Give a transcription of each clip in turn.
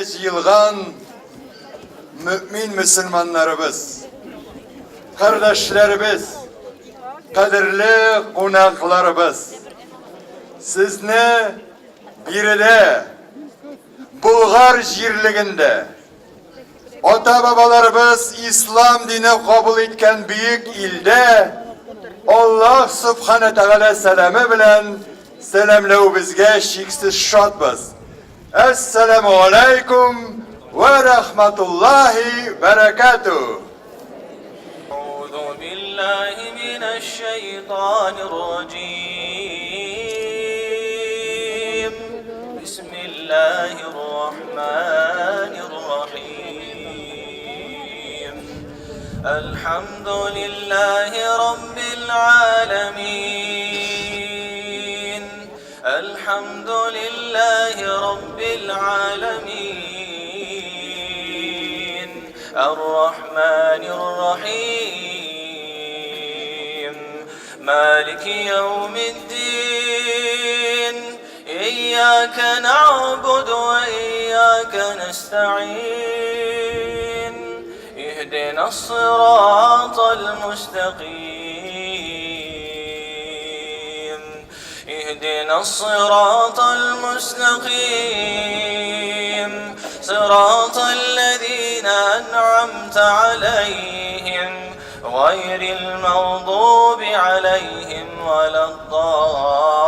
җыелган мөэмин мөселманнарыбыз, кардәшләребез, кадерле кунакларыбыз! Сезне биредә, Болгар җирлегендә, Ата-бабаларыбыз ислам дине кабул иткән бөек илдә Аллаһ Субхана Тәгалә сәламе белән сәламләвебезгә чиксез шатбыз. Әссәламу алейкум вә рахматуллаһи бәрәкәтү. أعوذ بالله من الشيطان الرجيم بسم الله الرحمن الرحيم الحمد لله رب العالمين الحمد لله رب العالمين الرحمن الرحيم مالك يوم الدين إياك نعبد وإياك نستعين اهدنا الصراط المستقيم اهدنا الصراط المستقيم صراط الذين أنعمت عليهم غير المغضوب عليهم ولا الضالين.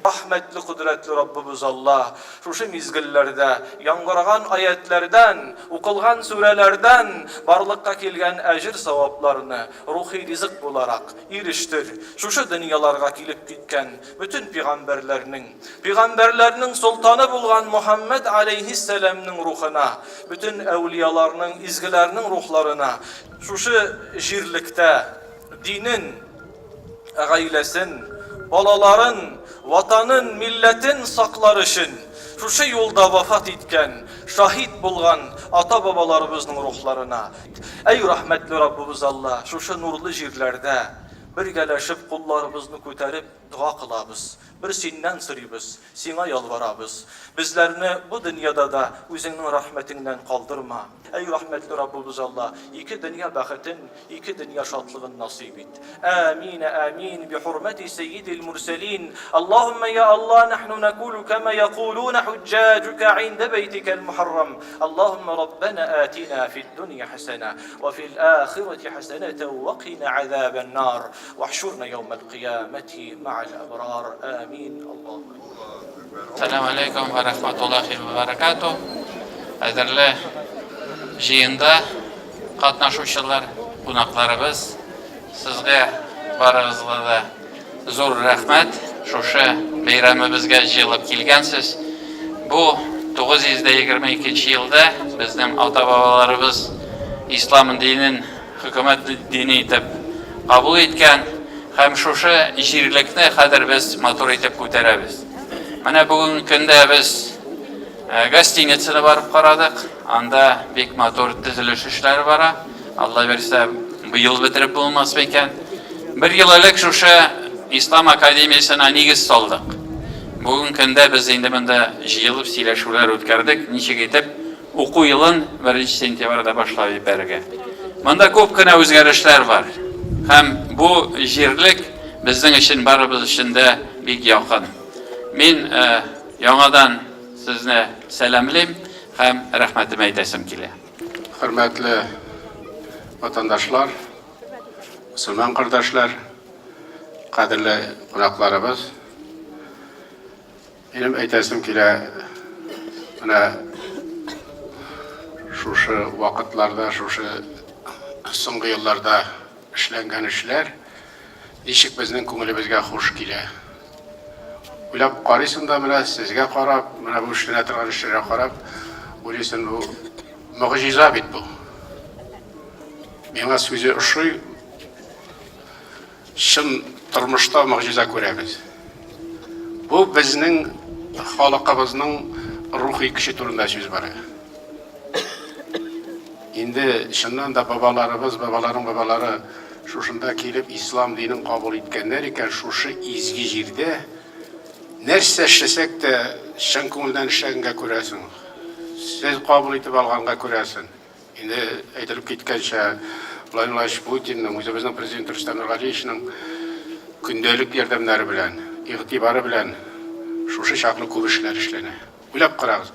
Рәхмәтле кодрәтле Раббыбыз Аллаһ, шушы мизгелләрдә яңгыраган аятьләрдән, укылган сүрәләрдән барлыкка килгән әҗер-савапларны рухи ризык буларак ирештер. Шушы дөньяларга килеп киткән бөтен пигамбәрләрнең, пигамбәрләрнең солтаны булган Мухәммәд аләйһиссәламнең рухына, бөтен әүлияларның, изгеләрнең рухларына, шушы җирлектә динен, гаиләсен, балаларын, Ватанын, милләтен саклар өчен шушы юлда вафат иткән, шаһит булган ата-бабаларыбызның рухларына. Әй, рәхмәтле Раббыбыз Алла, шушы нурлы җирләрдә бергәләшеп кулларыбызны күтәреп дога кылабыз, бер Синнән сорыйбыз, Сиңа ялварабыз. Безләрне бу дөньяда да Үзеңнең рәхмәтеңнән калдырма. Әй, рәхмәтле Раббыбыз Алла, ике дөнья бәхетен, ике дөнья шатлыгын насыйп ит. Амин, амин, бихурмәти сәйидил мурсәлин. Аллаһуммә я Алла, нахну накулу кама якулуна хуҗҗаҗука инда бәйтикәл мухаррам. Аллаһуммә Раббана атина фид дөнья хәсәнә, ва фил ахирәти хәсәнәтән ва кина азабән нар, вахшурна яумәл кыямәти мәгәл әбрар. Амин. Аллаһу әкбәр. Сәлам алейкум ва рахматуллахи ва баракату. Кадерле җыенда катнашучылар, кунакларыбыз, сезгә барыгызга да зур рәхмәт. Шушы бәйрәмебезгә җыелып килгәнсез. Бу 922 елда безнең ата-бабаларыбыз ислам динен хөкүмәт дине итеп кабул иткән һәм шушы җирлекне хәзер без матур итеп күтәрәбез. Менә бүгенге көндә без э, гостиницаны барып карадык. Анда бик матур төзелеш эшләре бара. Алла бирсә, быел бетереп булмас микән? Бер ел элек шушы Ислам академиясенә нигез салдык. Бүгенге көндә без инде монда җыелып сөйләшүләр үткәрдек, ничек итеп Уку елын беренче сентябрьдә башлап җибәрергә. Монда күп кенә үзгәрешләр бар. Һәм бу җирлек безнең өчен барыбыз өчен дә бик якын. Мин яңадан сезне сәламлим һәм рәхмәтемә әйтәсем килә. Хөрмәтле ватандашлар, мөселман кардәшләр, кадерле кунакларыбыз! Минем әйтәсем килә, менә шушы вакытларда, шушы соңгы елларда эшләнгән эшләр ничек безнең күңелебезгә хуш килә. Уйлап карыйсың да менә сезгә карап, менә бу эшләнә торган эшләргә карап, уйлыйсың, бу могҗиза бит бу. Миңа сүзе ошый, Чын тормышта могҗиза күрәбез. Бу безнең халыкыбызның рухи көче турында сүз бара. Инде чыннан да бабаларыбыз, бабаларның бабалары шушында килеп ислам динен кабул иткәннәр икән, шушы изге җирдә нәрсә эшләсәк тә, чын күңелдән эшләгәнгә күрәсең, сез кабул итеп алганга күрәсең. Инде әйтелеп киткәнчә, Владимир Владимирович Путинның, үзебезнең президент Рөстәм Нургалиевичның көндәлек ярдәмнәре белән, игътибары белән шушы чаклы күп эшләр эшләнә. Уйлап карагыз,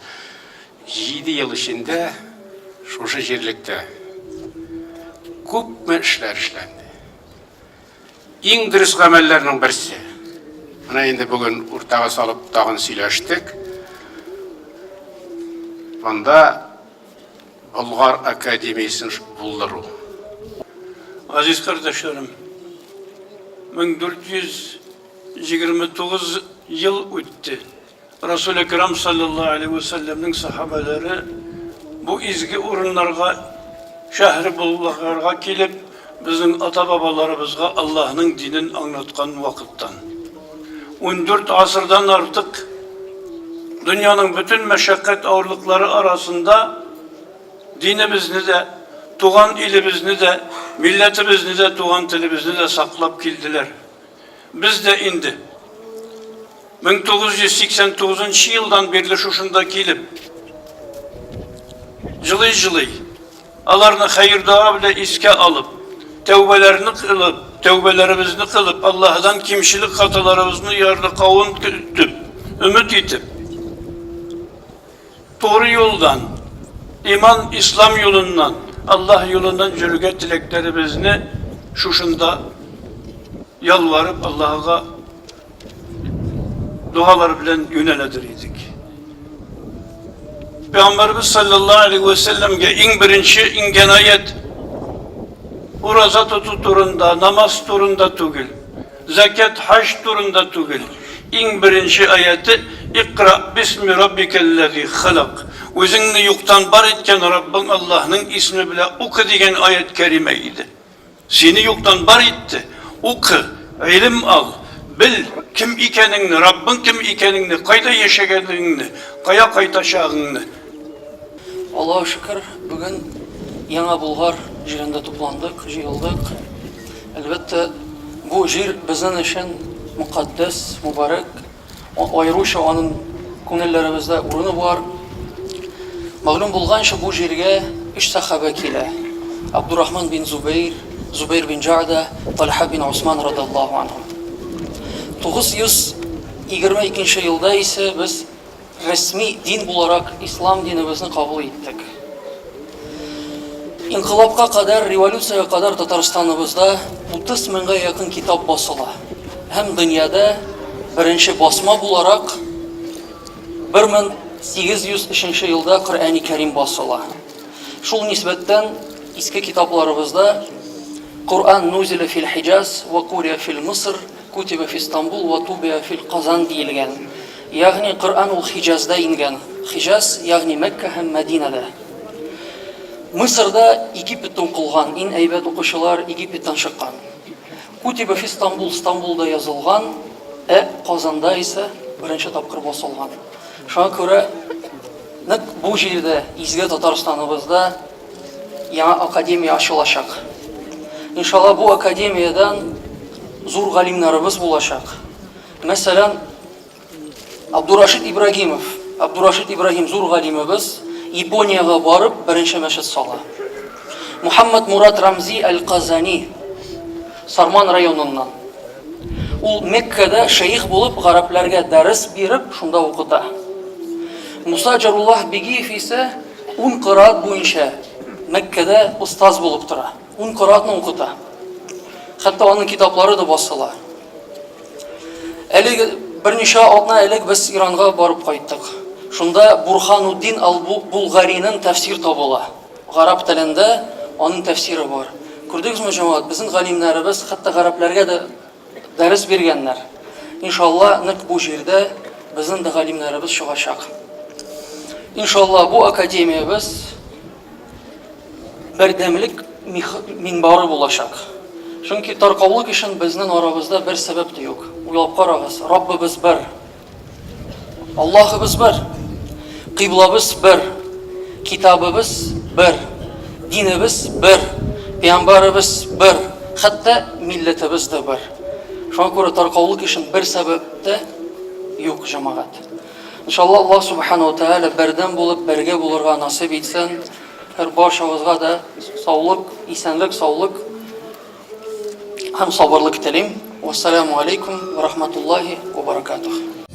7 ел эчендә шушы җирлектә күпме эшләр эшләнде. Иң дөрес гамәлләрнең берсе. Менә инде бүген уртага салып тагын сөйләштек. Монда Болгар академиясен булдыру. Газиз кардәшләрем, 1429 ел үтте. Расул Әкрам саллаллаһу алейһи вә сәлләмнең сахабәләре бу изге урыннарга, шәһре Болгарга килеп, безнең ата-бабаларыбызга Аллаһның динен аңлаткан вакыттан. 14 гасырдан артык дөньяның бөтен мәшәкать авырлыклары арасында динебезне дә, туган илебезне дә, милләтебезне дә, туган телебезне дә саклап килделәр. Без дә инде 1989 елдан бирле шушында килеп, җылый-җылый, аларны хәер-дога белән искә алып, тәүбәләрне кылып, тәүбәләребезне кылып, Аллаһыдан кимчелек хаталарыбызны ярлыкавын көтеп, өмет итеп, туры юлдан, иман, ислам юлыннан, Аллаһ юлыннан йөрергә теләкләребезне шушында ялварып, Аллаһыга догалар белән юнәләдер идек. Пәйгамбәрбез саллаллаһу алейһи вә сәлләмгә иң беренче иңгән аят ураза тоту турында, намаз турында түгел, зәкят, хаҗ турында түгел. Иң беренче аяты Икра бисми раббикәлләзи халак. Үзеңне юктан бар иткән Раббың Аллаһның исеме белән укы дигән аят кәримә иде. Сине юктан бар итте. Укы, гыйлем ал, бел, кем икәнеңне, Раббың кем икәнеңне, кайда яшәгәнлегеңне, кая кайтачагыңны. Аллага шөкер, бүген Яңа Болгар җирендә тупландык, җыелдык. Әлбәттә, бу җир безнең өчен мөкатдәс, мөбарәк. Аеруча аның күңелләребездә урыны бар. Мәгълүм булганча, бу җиргә өч сахаба килә. Абдурахман бин Зубейр, Зубейр бин Джада, Талха бин Усман радаллаһу анһум. 922 елда исә без рәсми дин буларак ислам динебезне кабул иттек. Инкыйлабка кадәр, революциягә кадәр Татарстаныбызда 30 меңгә якын китап басыла. Һәм дөньяда беренче басма буларак 1803 елда Коръәни Кәрим басыла. Шул нисбәттән иске китапларыбызда Коръән нузиле фил Хиҗаз ва курия фил Миср, кутиба фи Стамбул ва тубия фил Казан диелгән. Ягъни Коръән ул Хиҗазда ингән. Хиҗаз, ягъни Мәккә һәм Мәдинәдә. Мисырда Египетта укылган, иң әйбәт укучылар Египеттан чыккан. Кутиба фи Стамбул Стамбулда язылган, ә Казанда исә беренче тапкыр басылган. Шуңа күрә нәкъ бу җирдә, изге Татарстаныбызда яңа академия ачылачак. Иншалла, бу академиядән зур галимнәребез булачак. Мәсәлән, Абдурашид Ибрагимов. Абдурашид Ибрагим зур галимебез, Япониягә барып беренче мәчет сала. Мухаммад Мурат Рамзи Аль-Казани Сарман районыннан. Ул Меккәдә шәех булып гарәпләргә дәрес биреп, шунда укыта. Муса Джаруллаһ Бигиев исә ун кыраат буенча Меккәдә остаз булып тора. Ун кыраатны укыта. Хәтта аның китаплары да басыла. Әлеге берничә атна элек без Иранга барып кайттык. Шунда Бурхануддин ал-Булгариның тәфсир табыла. Гарәп телендә аның тәфсире бар. Күрдегезме, җәмәгать, безнең галимнәребез хәтта гарәпләргә дә дәрес биргәннәр. Иншалла, нәкъ бу җирдә безнең дә галимнәребез чыгачак. Иншалла, бу академиябез бердәмлек минбары булачак. Чөнки таркаулык өчен безнең арабызда бер сәбәп тә юк. Уйлап карагыз, Раббыбыз бер. Аллаһыбыз бер. Кыйблабыз бер. Китабыбыз бер. Динебез бер. Пәйгамбәребез бер. Хәтта милләтебез дә бер. Шуңа күрә таркаулык өчен бер сәбәп тә юк, җәмәгать. Иншалла, Аллаһ Субхану ва Тәгалә бердәм булып, бергә булырга насыйп итсен. Һәр барчабызга да саулык, исәнлек, саулык һәм сабырлык телим. Вассаламу алейкум ва рахматуллахи ва баракатух.